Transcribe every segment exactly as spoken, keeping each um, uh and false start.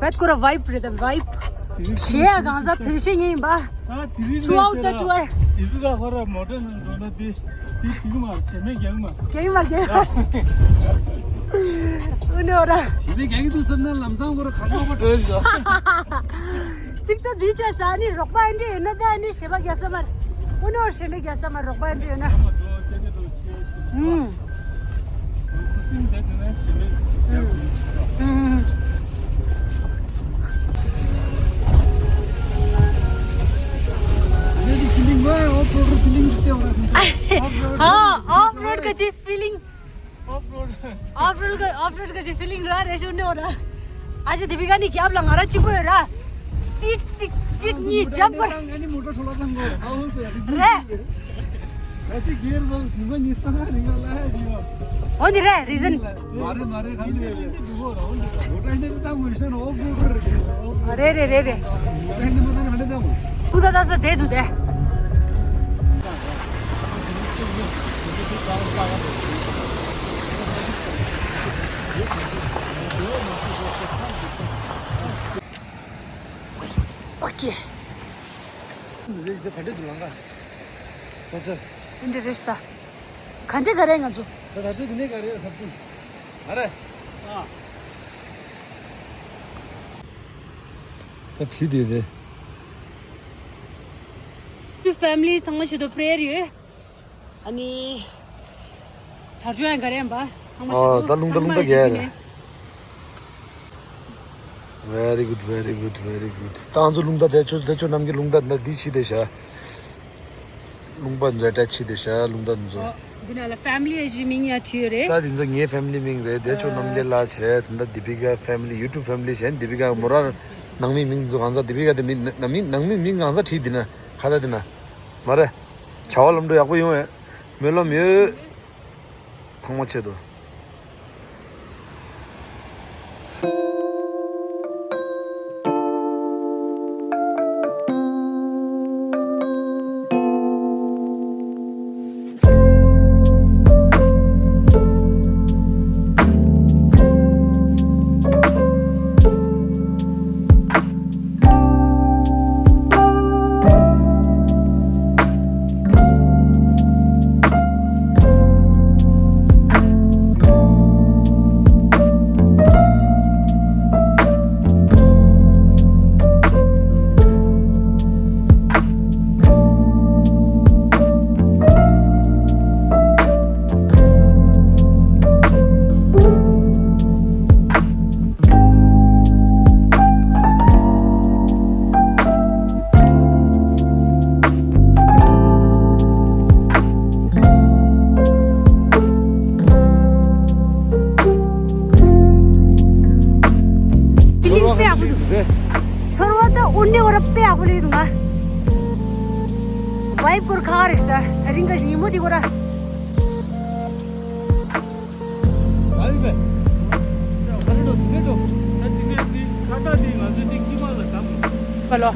བད་ཁོ་ར་vibe རེད་ད། vibe། གཞས་ཡ་གང་ཟག་བོད་གཞས་ཉན་ཡིན་པ། ཨ་དེ་རིང་throughout the tour། དེ་རིང་ལ་ཁོ་ར་མོ་ཊ་ནང་འགྲོ་ན་དེ་དེ་བྱེད་གི་མ་རེད། ཞེ་མེད་རྒྱག་གི་མ་རེད། རྒྱག་གི་མ་རེད། རྒྱག་གི་མ་རེད། ཨུ་ནོ་ར། ཞེ་མེད་རྒྱག་གི་འདུག་བསམ་ན་ལམ་སང་ཁོ་ར་ཁ་ཤོག་པ་འགྲོ་ཡོད་ཤག་གཅིག་ཏུ་འདི་བྱས་ས་ནི་རོགས་པ་ཨེ་འདྲ་ཡོད་ན་ད་ནི་ཞེ་མ་རྒྱག་ས་མ་རེད། ཨུ་ནོ་ཞེ་མེད་རྒྱག་ས་མ་རེད། རོགས་པ་ཨེ་འདྲ་ཡོད་ན། ཨུམ། ཨ་off road ག་ཅི་feeling། Off road ག off road ག་ཅི་feeling ར་རེ་ཞུ་ནོ་ར། ཨ་ཅེ་དེ་བི་ག་ནི་རྒྱབ་ལ་ང་ར་གཅིག་པོ་ཡོད་ར། seat གཅིག seat གཉིས་རྒྱབ་པར། ང་ནི་མོ་ཊ་འཕྲོ་བརླག་བཏང་གོ་ཨ་འོ་ཟེར་རེད། ང་ཚོའི་gear box ཉི་མ་གཉིས་སྟོང་ལྔ་རིང་ལ་ལ་ཡ་ཡོད། འོ་འདི་རེད་reason། མ་རེད་མ་རེད་གང་ལས་རེད། མོ་ཊ་འདི་བཏང་དགོས་ཤེས་ན་off road རེད། རེད་རེད་རེད་རེད། མོ་ཊ་འདི་མ་བཏང་གང་ལས་བཏང་དགོས། ཕུ་ད་ད་ས་བསྡད་འདུག་དེ། ཨོ་ཀེ། འདི་རེད་ཤག་ད། ག་འདྲ་ག་རེ་ང་ཚོ། ད་ད་ཚོད་འདི་ནས་ག་རེ་ཧབ་ཏུ། ཨ་རེ། ཨ། ད་བྲིས་དེ་རེད། ཕེ་མི་ལི་ཚང་མ་ཆེད་དུ་པྲེ་ཡར་ཡོད། ཨ་ནི། དར་ལྕོག་ཡང་ག་རེ་ཡིན་པ་ཚང་མ་ཨ་ཆེད་དུ་ད་རླུང་རྟ་ཚང་མ་རླུང་རྟ་ཆེད་དུ་རྒྱག་ནས། Very good, very good, very good. ད་ང་ཚོ་རླུང་རྟ་དེ་ཚོ་དེ་ཚོ་རྣམས་ཀྱི་རླུང་རྟ་འདི་འདི་ཕྱིས་བསྡད་ཤག་རླུང་པ་འཛོལ་གྲྭ་ཕྱིས་བསྡད་ཤག་རླུང་རྟ་འདི་ཚོ། ཨོ། འདི་ན་ལ་ཕེ་མི་ལི་ཞིག་མིང་ཡང་བྲིས་ཡོད་རེད། ད་འདི་ཚོ་ངའི་ཕེ་མི་ལི་མིང་རེད། དེ་ཚོ་རྣམས་ཀྱི་ལ་བྱས་ད་ལྟ་དི་པི་ཀ་ཕེ་མི་ལི་ཡུ་ཊུབ་ཕེ་མི་ལི་གཞན་དི་པི་ཀ་མོ་ར་ནང་མི་མིང་ཚོ་གང་ཟག་དི་པི་ཀ་དེ་མི་ནང་མི་ནང་མི་མིང་གང་ཟག་བྲིས་འདི་ན་ཁ་ད་འདི་ན་མ་རེད། བྱ་བ་ལམ་འགྲོ་ཡག་པོ་ཡོང་བས། སྨོན་ལམ་ཡོད། ཚང་མ་ཆེད་དུ། ཚོར་བ་དཔེ་ཡག་པོ་འདུག་ཚོར་བ་ད་འོ་ནི་འོ་ར་དཔེ་ཡག་པོ་ལས་འདུག་ང་། བའི་པོར་ཁ་རེ་ཤ་ད་རིང་ག་ཞིག་ཉིན་མོ་དེ་གོ་ར། ཧ་ལོ།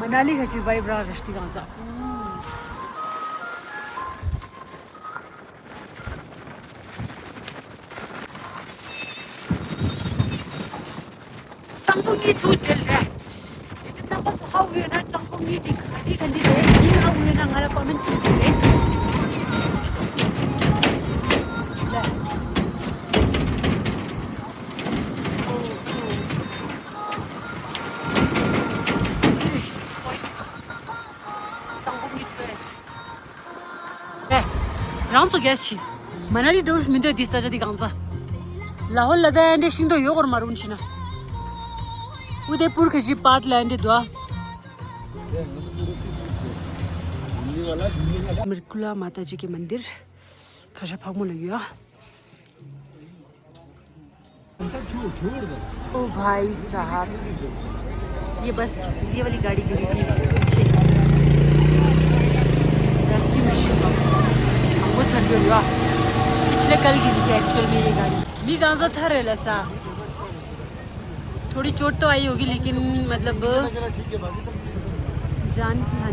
མ་ན་ལི་ཁ་ཅིག་ཝའིབ་རག་རེད་ཤག་ང་ཚོ། གཙང་པོ་གཉིས་ཐུག་དེ་ལས། དེ་ཚེ་རྣམ་པ་ཚོ་ཧ་གོ་ཡོད་ན་གཙང་པོ་གཉིས་ཅིག་ག་འདི་ག་འདི་རེད། མིང་ཧ་གོ་ཡོད་ན་ང་ལ་ཀོ་མེན་ཊི་བྱེད་རྒྱུ་རེད། ལ། གཙང་པོ་གཉིས་ཐུག་ཡ་ཞིག་ཨེ། རང་ཚོ་གས་ཆི། མ་ན་ལི་འགྲོ་ཤི་མི་འདོད་འདི་ས་ཆ་འདི་གང་ཚ། ལ་ཧོལ་ལ་ད་ཨ་འདྲེ་ཤིང་ཏོག་ཡོད་གོར་མ་རུང་ཆི་ན། ཨུ་དེ་པུར་ཁ་ཤི་པཱར་ལ་ཨ་འདྲེ་དུ་ཨ། མིར་ཀུ་ལ་མ་ཏ་ཇི་ཀེ་མན་དིར། ཁ་ཤ་ཕག་མོ་ལ་ཡོད་ཨ། ओ भाई साहब, ये बस, ये वाली गाड़ी गिरी थी पीछे। रेस्क्यू मशीन का हमको छड़ के हुआ। पिछले कल गिरी थी एक्चुअल में ये गाड़ी। मी गांजा था रेला सा। थोड़ी चोट तो आई होगी, लेकिन मतलब जान की हानि